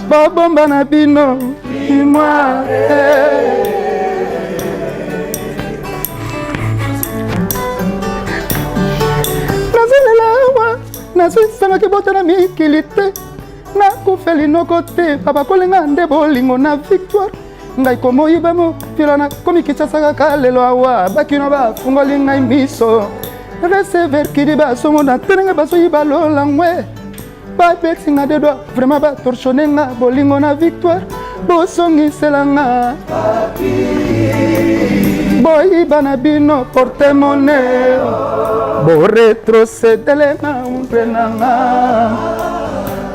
Babomba na bino mwa nazolela awa nazwisamaki bota na mikili te nakufeli noko te babakolinga nde bolingo na victoire ngai komoyiba mopila nakomi kinshasa kaka lelo awa bakino bafungoli ngai miso recever kidi bazomona te ndenge bazoyiba lolangwe babeti nga de doigt vraiment batorchone nga bolingo na victoire bozongisela nga boyiba na bino porte monnaie boretrocedele nga mpe na nga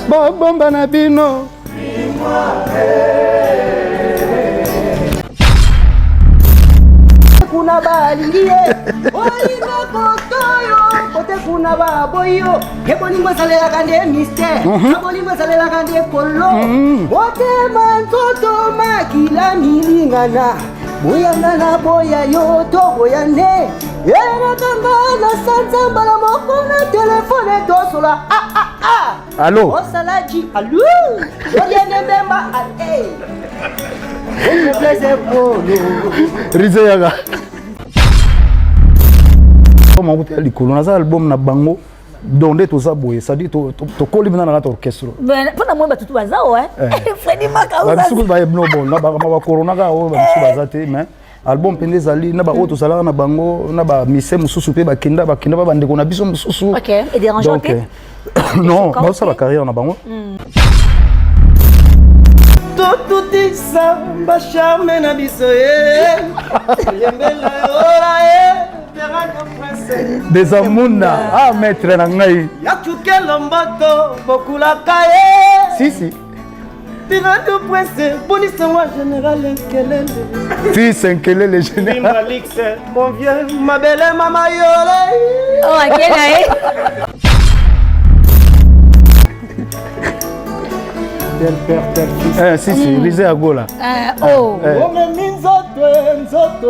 bobomba na bino Kuna balingi ye bolingo kotoyo kote kuna baboyi yo ye bolingo esalelaka nde mystère mhm. na bolingo esalelaka nde kolo mhm. motema nzoto makila milingana boyanga na boya yo to boya nde elakanga na sanza mbala moko na telefone tosola ah, ah, ah. Allo. Osalaji allo. Oriene Mbemba eh. Blaise Polo. Rize yaka. Makuta ya likolo naza album na bango donc nde toza boye cestadire tokoli mpena na kati orchestre mpo na moi bato tu baza o fredi makabamisusu bayebino bon na bacorona kaka oyo bamisusu baza te mais album mpenza ezali na baoyo tozalaka na bango na bamise mosusu mpe bakenda bakenda ba bandeko na biso mosusu donc eh, non bazosala carrière na bango hmm. totutisa bacharme na biso ye yembela yola ye desamunda ah maître na ngai yakukelo mboto bokulaka ye sisi Pirate prince, bonisa moi général Nkelele. Fils Nkelele général. Malix, mon vieux, ma belle mama yole. Oh, akena eh. Tel père, tel fils. Eh, si, si, mm. Lisez Agola. Eh, oh. Eh. Omemi nzoto, nzoto.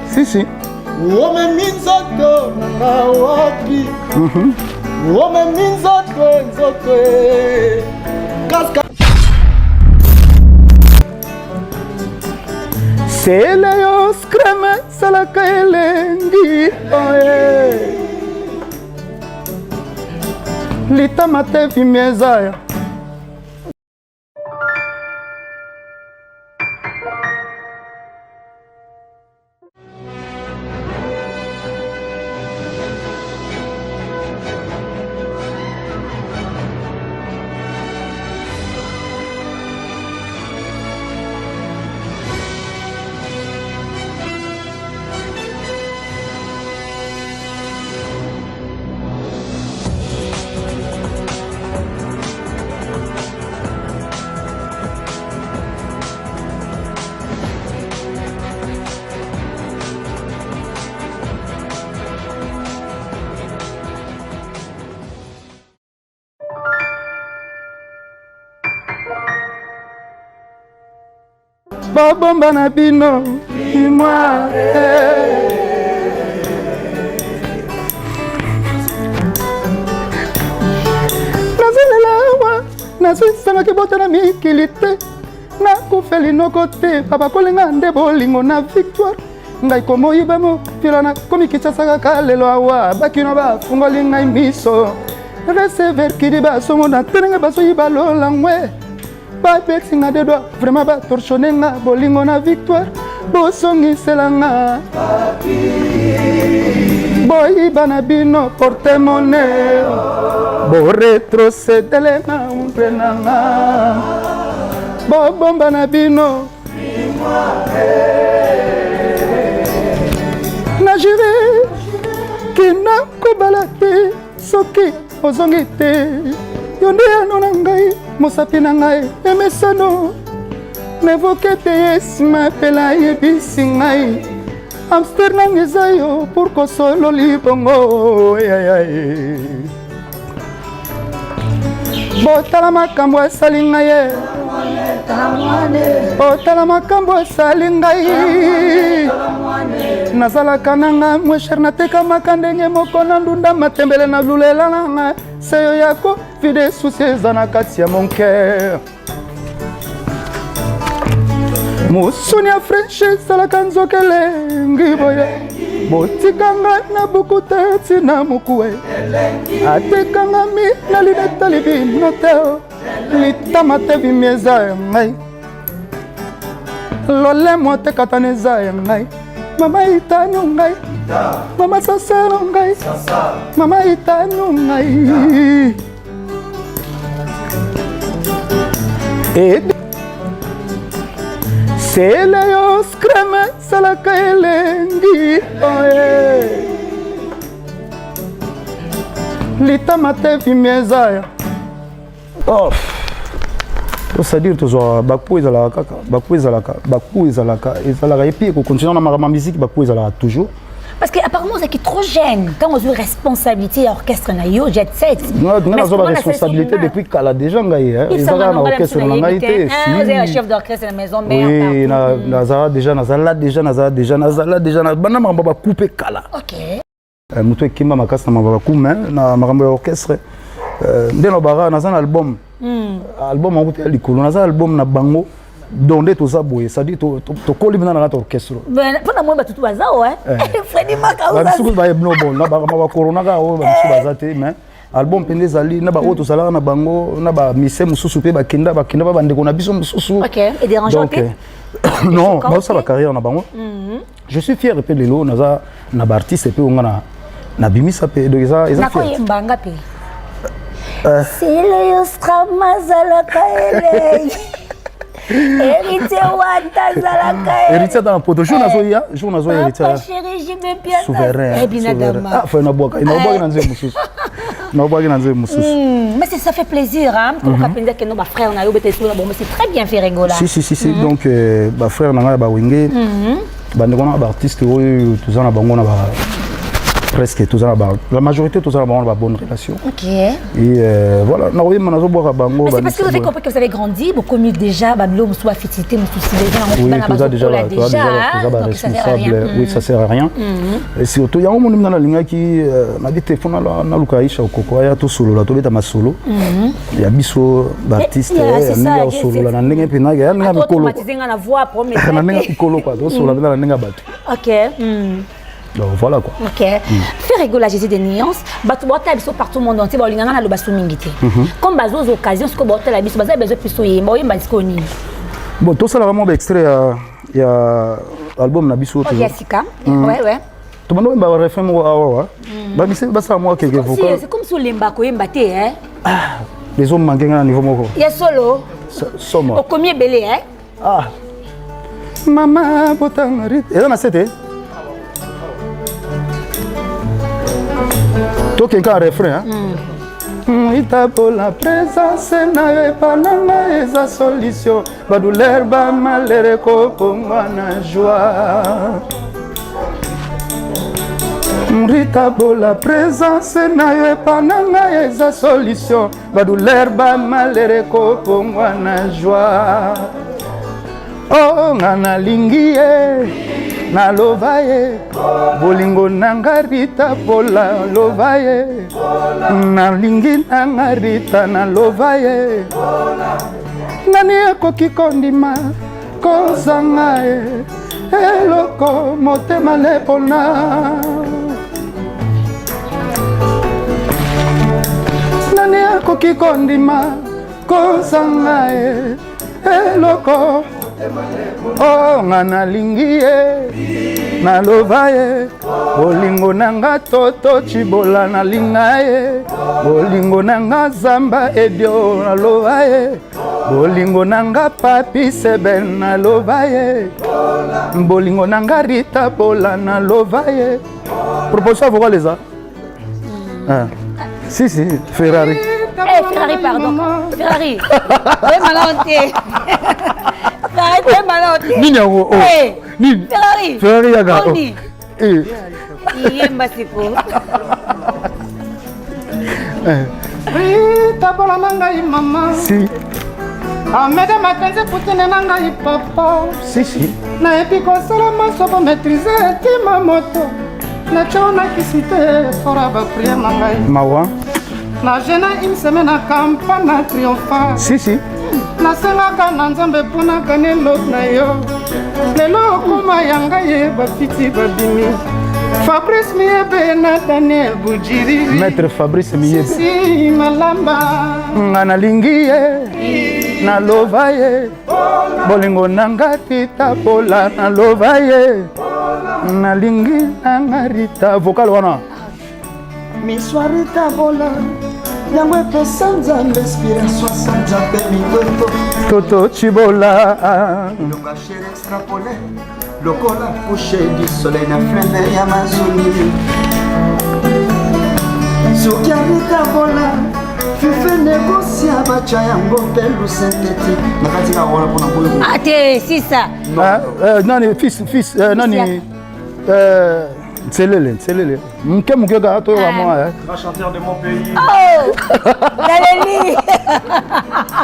Si, si. Omemi nzoto nanga wapi? Mhm. Omemi nzoto, nzoto. Kaska. Sele yo screme salaka elengi oye litama te vimi eza ya Babomba na bino mwa nazolela awa nazwisangaki bota na mikili te nakufeli noko te babakolinga nde bolingo na victoire ngai komoyiba mopila nakomi kinshasa kaka lelo awa bakino bafungoli ngai miso recever kidi bazomona te ndenge bazoyiba lolangwe babeti nga de doigt vraiment batorchone nga bolingo na victoire bozongisela nga boyiba na bino porte monnaie boretrocedele nga mpe na nga bobomba na bino na jure kina kobala te soki ozongi te yo nde yano na ngai mosapi na ngai emesano mevoke te ye nsima epela ayebisi ngai amster nanga eza yo pour kosololi bongo botala makambo esali ngai ye botala makambo esali ngai nazalaka na ngai mwesher natekamaka ndenge moko na ndunda matembele na lulela na ngai seyo yako vide susi eza na kati ya mon cœur. Mosuni ya french esalaka nzoka elengi boye. Botikanga na buku te ntina mokuwe. Atekangami na lineta libino te. Litama te bimi eza ya ngai. Lolemo te katana eza ya ngai. Mama itano ngai. Mama sasano ngai. Mama itano ngai. Sele yo screme salaka elengi oye. Litama te vimi eza ya. Oh. C'est-à-dire tozwa baku ezalaka kaka baku ezalaka baku ezalaka ezalaka et puis ekocontinue na makambo ya musique baku ezalaka toujours. Parce que apparemment vous êtes trop jeune quand vous avez responsabilité orchestre na yo Jet Set. Nga nazwa ba responsabilité depuis kala déjà ngai ezalaka na orchestre na ngai te. Vous êtes chef d'orchestre na maison mère. Oui, nazala déjà nazala déjà nazala déjà nazala déjà na banda makambo ba couper kala. OK. Moto ekimba makasi na makambo ya bakume na makambo ya orchestre nde nalobaka naza na album. Album yango te ya likolo naza album na bango donc nde toza boye, c'est-à-dire tokoli mpena na kati orchestre. Mpona moi bato tu baza o Fredi Maka baye no bon na bakorona kaka oyo bamisusu baza te, mais album mpenza ezali na baoyo tozalaka na bango na bamise mosusu mpe bakenda bakenda ba bandeko na biso mosusu. Donc non, bazosala bacarrière na bango. Je suis fier mpe lelo naza na baartiste mpe onga na nabimisa mpe, donc eza eza nakoyembanga mpe sele yo strama azalaka elei Héritier Wata azalaka. Héritier ata na poto jour nazoya, jour nazoya Héritier. Papa chéri JB Piana. Souverain. Souverain. Ah, faut nabwaka nabwaki na nzembo mosusu, nabwaki na nzembo mosusu. Mais ça fait plaisir hein, koyoka mpenza keno bafrère na yo bete solo bon, mais c'est très bien fait Rigola. Si si si si, donc bafrère na ngai ya bawenge, bandeko na baartiste oyo toza na bango na ba presque toza na ba la majorité toza na bango na ba bonne relation. Et voilà, nakoyemba nazobwaka bango. Mais c'est parce que vous avez compris que vous avez grandi, beaucoup mieux déjà, babilo mosusu bafitité mosusu déjà. Oui, toza déjà toza déjà ba responsable. Oui, ça sert à rien. Et surtout yango moni mina nalingaki nabi te fo naluka Aisha Okoko aya tosolola, tobeta masolo ya biso baartiste ya ndenge ya kosolola na ndenge mpenza ya ndenge ya mikolo, na ndenge ya mikolo quoi, tosolola mpenza na ndenge ya bato. Donc voilà quoi. Ok. Fait rigoler Jésus des nuances. Bato bota biso partout monde entier ba linganga na loba mingi te. Comme bazo occasion ce que bota la biso baza besoin biso yemba oyemba disco nini. Bon, tosala vraiment ba extrait ya ya album na biso. Ya sika. Ouais. Tobanda oyemba ba refrain moko awa wa. Ba mise basala mwa quelques vocals. C'est comme si olemba koyemba te hein. Ah, les hommes manquent na niveau moko. Ya solo. Soma. Okomi ebele hein. Ah. Mama botanga eza na se te. Tokende kaka refrain. Itabola présence na yo epa na ngai eza solution, badouleur bamalere kobongwa na joie. Ritabola présence na yo epa na ngai eza solution, badouleur bamalere kobongwa na joie. Oh, nga nalingi ye, naloba ye bolingo na nga Rita Bola, loba ye nalingi na nga Rita, naloba ye nani akoki kondima kozanga ye eloko motema lepona. Nani akoki kondima kozanga ye eloko? O nga nalingi ye, naloba ye bolingo na nga toto cibola, nalinga ye bolingo na nga zamba ebio, naloba ye bolingo na nga papi seben, naloba ye bolingo na nga Rita Bola, naloba ye. Proposition vocal eza. Ah. Si si, Ferrari. Eh, Ferrari, pardon. Ferrari. Oyemba nao te. Ferrari, oyemba nao te. Nini yango? Oh. Eh, Nini? Ferrari. Ferrari yaka. Oh. Boni. Eh. Yemba siko. Eh. Tabola na ngai mama. Si. Amede Makenzi Putine na ngai papa. Si si. Nayebi kosala maso bomaîtrise etima moto natyo nakisi te fora baprière na ngai. Mawa. Na jeûné une semaine na campagne triomphale. Si si. Nasengaka na Nzambe mpo nakani love na yo. Lelo okoma ya ngai ye bafiti babimi. Fabrice Miyebe na Daniel Bujiri. Maître Fabrice Miyebe. Sisi Malamba. Nga nalingi ye, nalova ye. Bolingo na nga titabola nalova ye. Nalingi na nga Rita. Vocal wana. Miso Rita bola yango epesa nzambe inspiration sanza mpe mitoto Toto Chibola. Elonga chere extrapole lokola couche du soleil na fleuve ya Amazoni soki Rita bola fife negosia batya yango mpe lusynthétique na kati na wana mpona boyo ate sisa Ah, nani fils fils nani Nselele, nselele. Mke mke kaka toyoka mwa eh. Grand chanteur de mon pays. Oh naleli.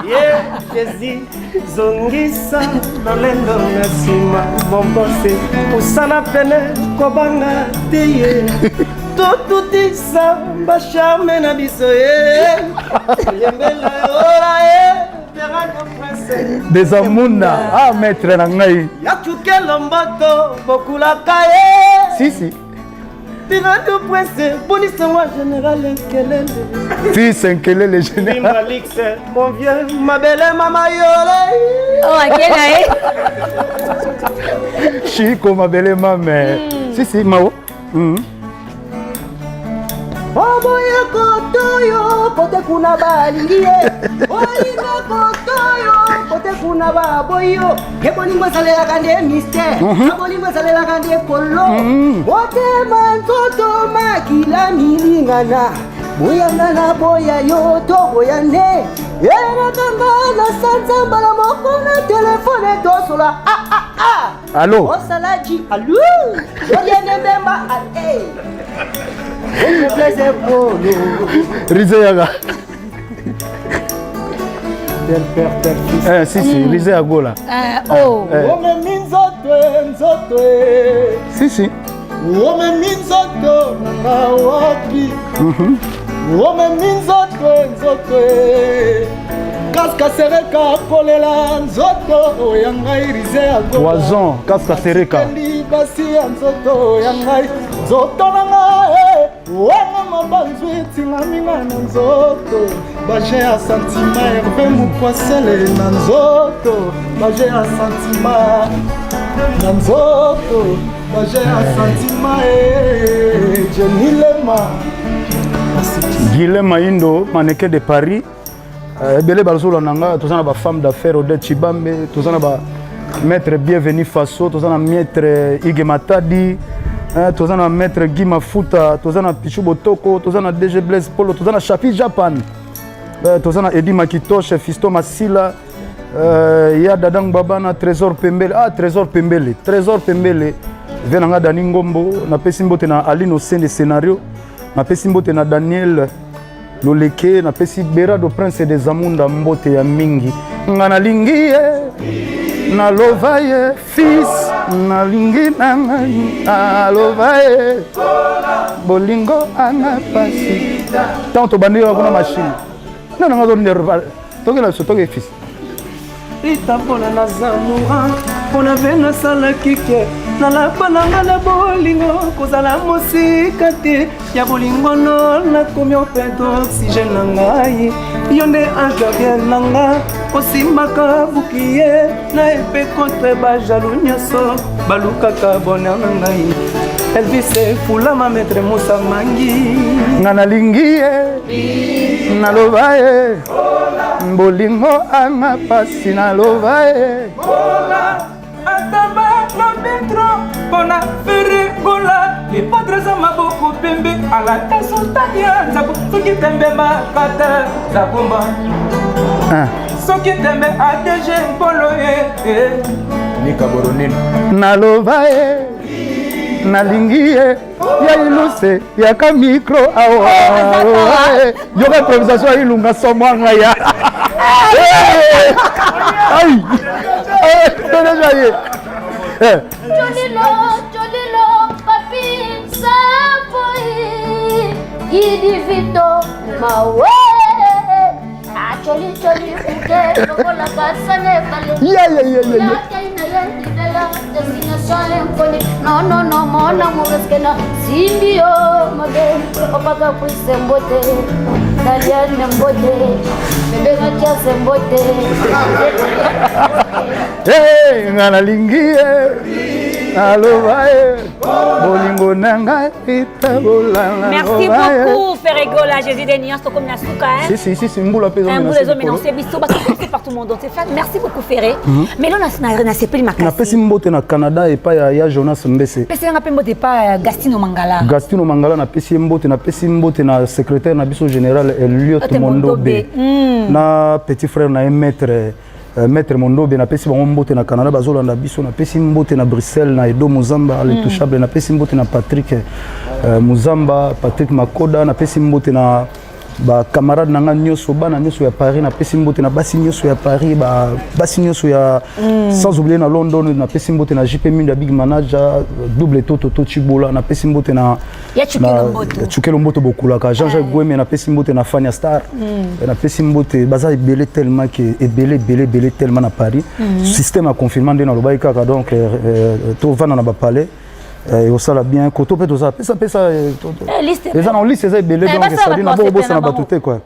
Ye Jésus, zongisa lolendo na nsima mombose pusana pene kobanga te ye totutisa bacharme na biso ye yembela yola ye Verano Prince Desamunda, ah maître na ngai. Yatukelo mboto bokulaka ye Si si. Pirano Prince bonisango général Nkelele Fils Nkelele général. Imbalix mon vieux mabele mama yole. Oh akena ye. Chico mabele mame. Si si mao. Oboye kotoyo kote kuna balingi ye olinga kotoyo kote kuna baboyi yo ye bolingo esalelaka nde mystère bolingo esalelaka nde kolo motema nzoto makila milingana boyanga na boya yo to boya nde elakanga na sanza mbala moko na telefone tosola ah, ah, ah. Allo. Osalaji allo oyende mbemba ale Rize yaka. Tel père, tel fils. Eh, si si, Rize ya Gola. Oh. Omemi nzoto e, nzoto e. Si si. Omemi nzoto na nga wapi? Omemi nzoto e, nzoto e. Kaska sereka kolela nzoto ya ngai Rize ya Gola. Poison, Kaska Sereka. Natikeli basi ya nzoto ya ngai nzoto na ngai eh. Wana mabanzu etingami nga na nzoto baje ya santima Herve Mukwasele na nzoto baje ya santima na nzoto baje ya santima eh. Jenny Lema. Guilain Maindo, mannequin de Paris. Ebele bazolanda nga, toza na ba femme d'affaires Odette Chibambe, toza na ba maître Bienvenu Faso, toza na maître Ige Matadi, toza na maître Guy Mafuta, toza na Pichou Botoko, toza na DG Blaise Polo, toza na Chapi Japan, toza na Edi Makitoche, Fisto Masila, ya Dadang Baba na Trésor Pembele. Ah, Trésor Pembele, Trésor Pembele. Ve na nga Dani Ngombo, napesi mbote na Aline Osende scénario, napesi mbote na Daniel Loleke, napesi Berado Prince de Zamunda mbote ya mingi. Nga nalingi ye, nalova ye, fils, nalingi na ngai, nalova ye. Bolingo anga pasi. Tant tobandi yo kuna machine. Non, non, non, non, tokela biso, toke fils. Rita mpona naza moura mpona ve nasalaki ke nalapa na nga na bolingo kozala mosika te ya bolingo no nakomi opeto oxygène na ngai yo nde ange gardien na nga osimbaka bouclier na epe contre bajaloux nyonso balukaka bonheur na ngai Elvis Fulama maître Moussa Mangi nga nalingi ye naloba ye bolingo anga pasi naloba ye ata balobi trop mpona ferigola lipadre eza maboko pembe alata sultani ya nzako soki tembe makata zakomba soki tembe adg mpolo ye Nika Boronino naloba ye nalingi ye ya iluse yaka micro awa yoka improvisation ya ilunga somwanga ya ai deja ye Jolilo, jolilo, papi, sapoi, Gidi Vito, mawe. Joli joli uke lokola basane bale. Yeah, yeah, yeah, yeah, yeah. Nakei na ye libela destination inconnue. Non non non mon amour est-ce que na simbi yo mabe opaka kwise mbote. Daliane mbote. Bebe Mathias mbote. Hey, nga nalingi ye naloba ye bolingo na ngai etabolana Merci beaucoup, Ferre Gola, Jésus des nuances, comme na suka, hein. Si, si, si, si, mbula mpe Mbula ezomenance biso bato biso partout monde entier. Merci beaucoup Ferré. Mais là na na sepeli makasi. Napesi mbote na Canada epai ya, ya Jonas Mbese. Pesi nga pe mbote epai ya Gastino Mangala. Gastino Mangala napesi ye mbote, napesi mbote na secrétaire na biso général Eliot Ote Mondobe. Mondobe. Na petit frère na ye maître maître Mondobe, napesi bango mbote na Canada bazolanda biso, napesi mbote na Bruxelles na Edo Muzamba l'intouchable, napesi mbote na Patrick Muzamba, Patrick Makoda, napesi mbote na ba camarade na nga nyonso, bana nyonso ya Paris, napesi mbote na basi nyonso ya Paris, ba basi nyonso ya sans oublier na London, napesi mbote na JP Minda big manager double toto to Chibola, napesi mbote na Ya Tshukelo Mboto. Tshukelo Mboto bokulaka Jean-Jacques Gweme, napesi mbote na Fania Star, napesi mbote baza ebele tellement que ebele ebele ebele tellement na Paris. Système ya confinement nde nalobaki kaka, donc tovanda na bapalais, ekosala bien koto mpe tozala pesa pesa Eh, liste. Eza na liste, eza ebele. Eh, donc basala c'est-à-dire bato na bokobosana basepela bato te quoi.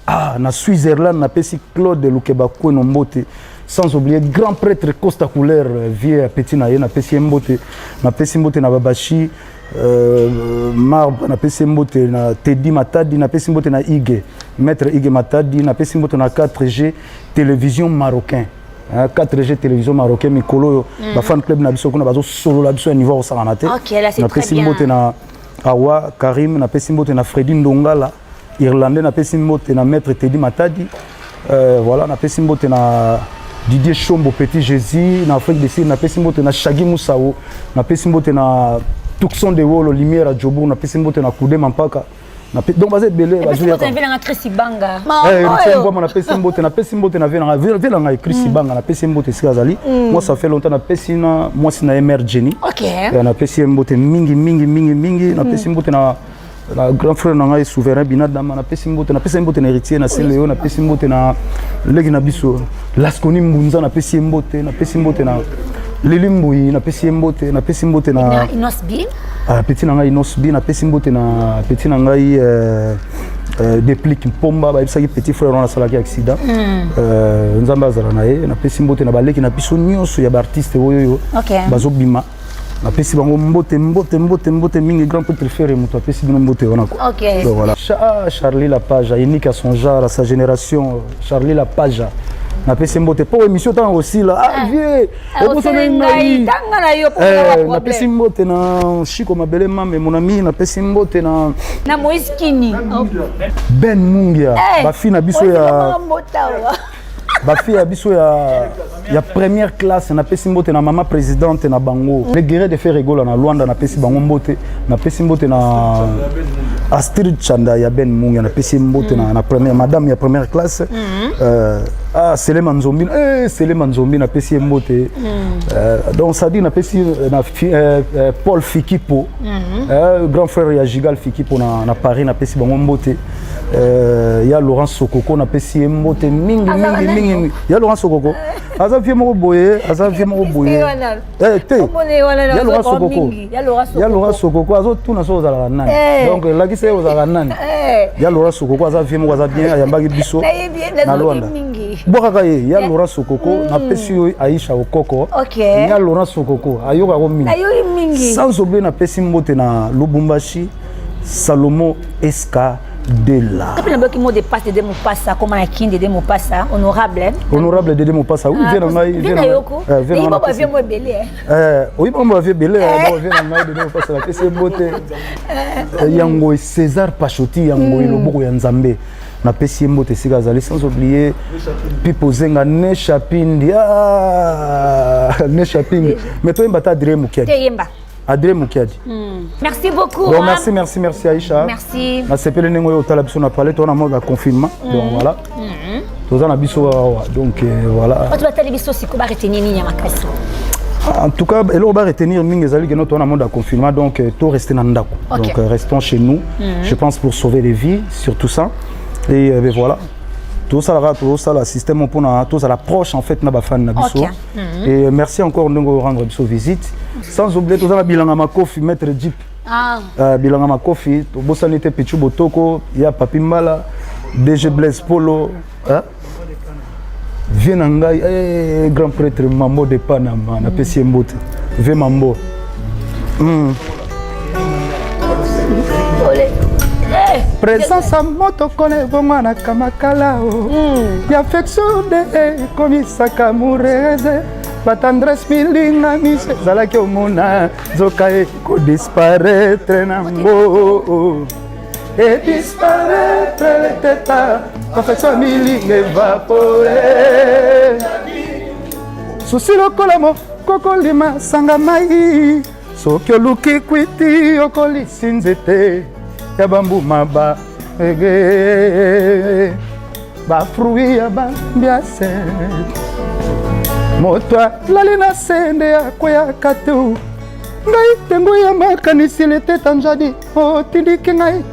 Ah, na Switzerland napesi Claude Lukeba Kweno mbote, sans oublier grand prêtre Costa Couleur, vieux petit na ye, napesi ye mbote. Napesi mbote na Babashi Marbre, napesi ye mbote na Teddy Matadi, napesi mbote na Ige, maître Ige Matadi, napesi mbote na 4G télévision marocain. Hein, 4G télévision marocain, mikolo oyo bafan club na biso kuna bazosolola biso ya niveau akosakana te. Ok, là, c'est très Napesi bien. mbote na Awa Karim, napesi mbote na Fredi Ndongala irlandais, napesi mbote na maître Teddy Matadi, voilà, napesi mbote na Didier Chombo Petit Jésus na Afrique du Sud, napesi mbote na Shagi Musao, napesi mbote na Tucson de Wolo Lumière à Jobourg, napesi mbote na Koudé Mampaka. Donc baza ebele. Epesi mbote Bazoyaka. na vie nanga Chris Ibanga. Eh, Héritier Mbwama, napesi mbote, napesi mbote na vie na ngai Chris Ibanga, napesi mbote esika azali. Moi, ça fait longtemps, napesi na mwasi na ye mère Jenny. Napesi ye mbote mingi mingi mingi mingi. Napesi mbote na grand frère na ngai Souverain Binadama, napesi mbote, napesi mbote na Héritier na Seleo, napesi mbote na leki na biso Lasconi Mbunza, napesi ye mbote, napesi mbote na Lili Mbui, napesi ye mbote, napesi mbote na Na Inos B. Ah, petit na ngai Inos B, napesi mbote na petit na ngai Déplique Mpomba, bayebisaki petit frère wana asalaki accident, Nzambe azala na ye. Napesi mbote na baleki na biso nyonso ya baartiste oyo oyo bazobima, napesi bango mbote mbote mbote mbote mingi. Grand prêtre Ferre moto apesi bino mbote wana quoi. Donc voilà. Charlie Lapage, unique à son genre, à sa génération, Charlie Lapage, napesi mbote mpo émission ntango kosila, ah vieux, obosana ngai. Tanga na yo po Eh, napesi mbote na Shiko Mabele Mame, mon ami, napesi mbote na na Moïse Kini. Ben Mungia, bafi na biso ya Mbotawa. Bafi ya biso ya première classe, napesi mbote na mama présidente na bango, le guerrier de Ferre Gola na Lwanda, napesi bango mbote. Napesi mbote na Astrid Chanda ya Ben Mungia, napesi mbote na première madame ya première classe, ah, Selema Nzombi, Selema Nzombi, napesi ye mbote. Donc ça dit napesi na Paul Fikipo, grand frère ya Gigal Fikipo na Paris, napesi bango mbote. Ya Laurent Sokoko, napesi ye mbote mingi mingi mingi. Ya Laurent Sokoko aza vieux moko boye, aza vieux moko boye. Te, ya Laurent Sokoko, ya Laurent Sokoko azotuna so ozalaka nani, donc elakisa ye ozalaka nani. Ya Laurent Sokoko aza vieux moko, aza bien, ayambaki biso na Lwanda. Bwakaka ye ya Laurent Sokoko, napesi yo Aisha Okoko. Ya Laurent Sokoko ayokako mingi. Sans oublier, napesi mbote na Lubumbashi, Salomo Eska de la Kapi naboki mot de passe Dede Mopasa, koma na kin Dede Mopasa, honorable. Honorable Dede Mopasa, oui, vieux na ngai. Vieux na yoko. Vieux na ngai, vieux mo ebele. Oyi bango bavie ebele, vieux na ngai Dede Mopasa, napesi ye mbote. Yango César Pachoti, yango loboko ya Nzambe, napesi ye mbote esika azali. Sans oublier Pipo Zenga ne Chapindi, ah, ne Chapindi. Mais toyemba ta Adrien Mukiadi. Toyemba. Adrien Mukiadi. Merci beaucoup. Bon, hein. Merci, merci, merci Aïcha. Merci. Nasepeli ndenge oyo otala biso na palais, toza na mode ya confinement. Donc voilà. Toza na biso awa. Donc voilà. Bato batali biso siko baretenir nini ya makasi? En tout cas, eloko ba retenir mingi ezali que toza na mode ya confinement, donc to rester na ndako. Donc restons chez nous. Je pense pour sauver les vies, surtout ça. Et ben voilà. Tosalaka, tozosala système mpona tozala proche en fait na bafan na biso. Et merci encore ndenge orendre biso visite. Sans oublier, toza na Bilanga Makofi, maître Jeep. Ah. Bilanga Makofi, tobosani te Pichu Botoko ya Papi Mbala, DG Blaise Polo, hein? Vie na ngai, eh, grand prêtre Mambo de Panama, napesi ye mbote, ve Mambo. Ole. Eh. Présence ya moto kona ebongwanaka makala o ya affection nde ekomisaka mureze batendresse milinga miso ezalaki omona nzoka ekodisparaître nango, edisparaître leteta affection milinga évapore susi lokola mokokolima sanga mai. Soki oluki kwiti, okolisi nzete ya bambuma ba ege bafruit ya bambiase. Moto alali na se nde akweyaka tu. Ngai tengo ya makanisi leteta njadi otindiki ngai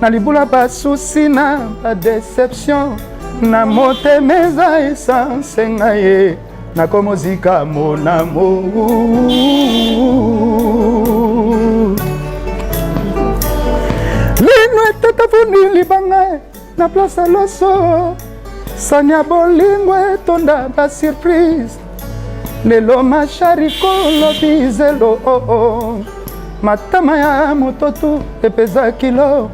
na libula basusi na badéception na motema eza essence ngai ye nakomozika mon amour. Lino etata fundi libanga na place ya loso, sani ya bolingo etonda basurprise. Lelo mashariko, lobi zelo, oh, oh. Matama ya mototu epeza kilo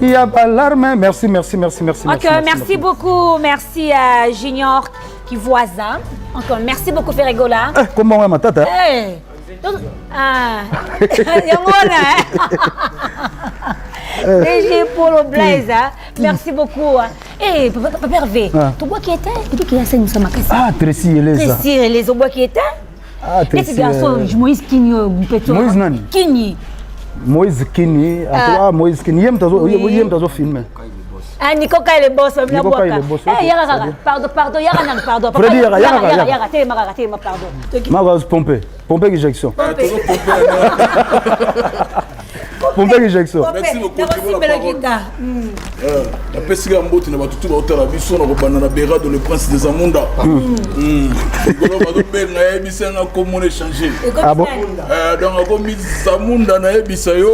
ya balarme. Merci, merci, merci, merci. Ok, merci beaucoup. Merci à Junior Kivoisa. Encore merci beaucoup, Ferre Gola. Eh, comment on matata? Eh. Donc, ah, yango wana, eh. DG Polo Blaise, hein. Merci beaucoup. Eh, papa, papa Hervé, Ah. tobwaki ete, toki ya seni makasi. Ah, Tracy Eleza. Tracy Eleza, obwaki ete. Ah, Neti Tracy. garçon Moïse Kini oyo mpeto. Moïse nani? Kini. Moïse Kini, en tout cas, Moïse Kini, ye moto ye moto azofilme. Ah, Nico Kay le boss, Nico Nico Kay le boss, ok. Eh, yaka C'est kaka. bien. Pardon, pardon, yaka nanu, pardon. Freddy, yaka, yaka, yaka, yaka. yaka, telema kaka, telema, pardon. Toki- Mako pompe pompe injection, pompe injection. Merci beaucoup, Nako tu vois la simbela parole. kita. Napesika mbote na bato tu baotala biso na kobanda na Berado, le prince des Amunda. Likolo bazobenga, yebisa nga komona échange. Ekomi Ah bon? nani? Donc akomi Zamunda, nayebisa yo,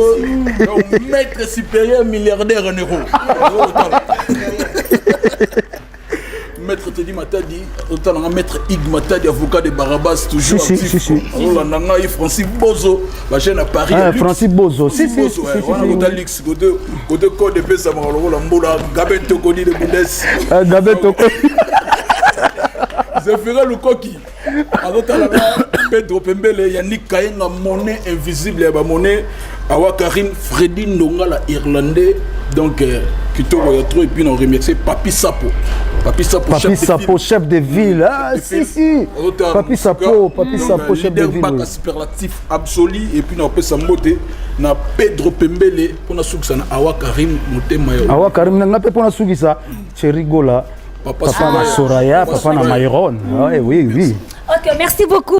donc maître supérieur milliardaire en euro. Ozotala. Maître Tedi Matadi otalanga, maître Ig Matadi, avocat de Barabas, toujours Si, si, actif. si, si. Azolanda ngai, Francis Bozo, bachaîne à Paris Ah, ya luxe. Francis Bozo, si, si, Bozo, si, ouais, si, si, wana si, kota oui. luxe, côté code epesamaka lokola mbula. Gabe Tokoni de Bundes. Ah, Gabe Tokoni. Zefira Lukoki azotala na Pedro Pembele, Yannick Kayenga, monnaie invisible ya bamonnaie, Awa Karim, Fredi Ndongala irlandais. Donc kitoko ya trop. Et puis na remercier Papi Sapo, Papi Sapo, Papi chef de Sapo, file. Chef de ville. Ah, De si, file. si. Azotala Papi mosika. Sapo, Papi Donc, Sapo, chef de leader ville. Baka Oui. superlatif absolu. Et puis na opesa mbote na Pedro Pembele mpona sukisa na Awa Karim, motema ya Awa Karim, nga mpe mpona sukisa Thierry Gola, Papa papa na Soraya. Soraya, Papa papa na Soraya. Myron. Ah, oui. Ok, merci beaucoup.